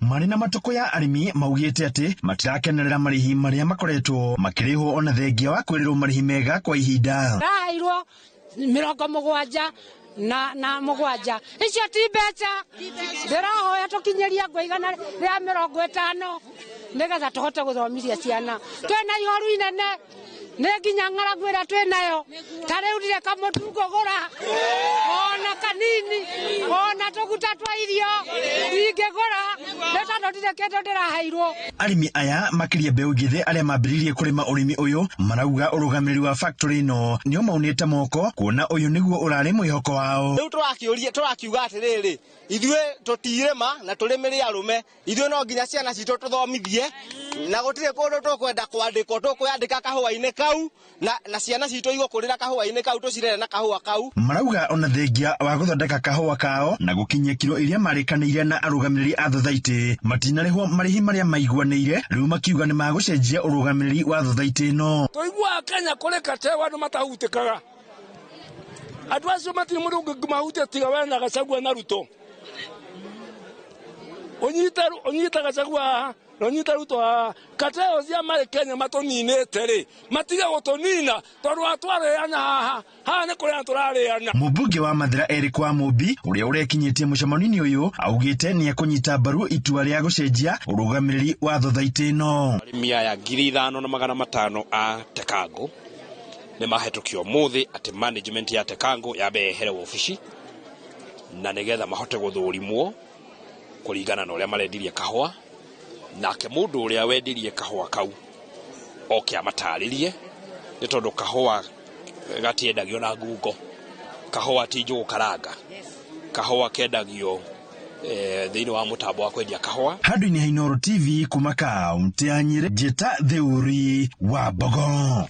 Marĩ na matũkũ ya arĩmi maugĩte atĩ matirakenerera marĩhi marĩa makoretwo makĩrĩhwo ona thengia wa kwĩrĩrwo marĩhi mega kwa ihinda. Ndaheirwo 77 icio ti mbeca. Ndĩrahoya tũkinyĩrie ngũ 150 nĩgetha tũhote gũthomithia ciana. Twĩna ihoru inene, nĩ nginya ng'aragu ĩrĩa twĩ nayo. Ta rĩu ndirĩ kamũtu ngũgũra ona kanini, ona tũguta twa irio ndingĩgũra nĩ tondũ ndirĩ kĩndũ ndĩraheirwo. Arĩmi aya makĩria mbeũ njĩthĩ arĩa mambĩrĩirie kũrĩma ũrĩmi ũyũ marauga ũrũgamĩrĩri wa factory ĩno nĩ ũmaunĩte moko kuona ũyũ nĩguo ũrarĩ mwĩhoko wao. Rĩu tũrakiuga atĩrĩrĩ, ithuĩ tũtirĩma na tũrĩmĩre arũme, ithuĩ no nginya ciana citũ tũthomithie, na gũtirĩ kũndũ tũkwenda kwandĩkwo, tũkwĩandĩka kahũa-inĩ kau na ciana citũ igũkũrĩra kahũa-inĩ kau, tũcirere na kahũa kau. Marauga ona thengia wa gũthondeka kahũa kao na gũkinyia kiro iria marĩkanĩire na arũgamĩrĩri a thothaitĩ matinarĩhwo marĩhi marĩa maiguanĩire, rĩu makiuga nĩ magũcenjia ũrũgamĩrĩri wa thothaitĩ ĩno. Tũiguaga Kenya kũrĩ katewa andũ matahutĩkaga, andũ acio matirĩ mũndũ ũngĩmahutia tiga we na Gachagua na Ruto. Ũnyite Gachagua haha na ũnyite Ruto haha, kateo cia marĩ Kenya matũninĩte rĩ, matige gũtũnina tondũ atwarĩana haha, haha nĩ kũrĩana tũrarĩana. Mũmbunge wa Mathĩra Eric Wamũmbi ũrĩa ũrekinyĩtie mũcemanio-inĩ ũyũ augĩte nĩ ekũnyita mbaru itua rĩa gũcenjia ũrũgamĩrĩri wa thothaitĩ ĩno. Arĩmi aya 5,500 a Tekango nĩ mahetũkio ũmũthĩ atĩ management ya Tekango yambe yehere wabici na nĩgetha mahote gũthũrimwo kũringana na ũrĩa marendirie kahũa, nake mũndũ ũrĩa wendirie kahũa kau oke amatarĩrie, nĩ tondũ kahũa gatiendagio na ngungo, kahũa ti njũgũ karanga, kahũa kendagio thĩinĩ wa mũtambo wa kwendia kahũa. Handũ-inĩ ha Inooro TV kuma kaunti ya Nyĩrĩ, Njĩta Theuri wa Mbogo.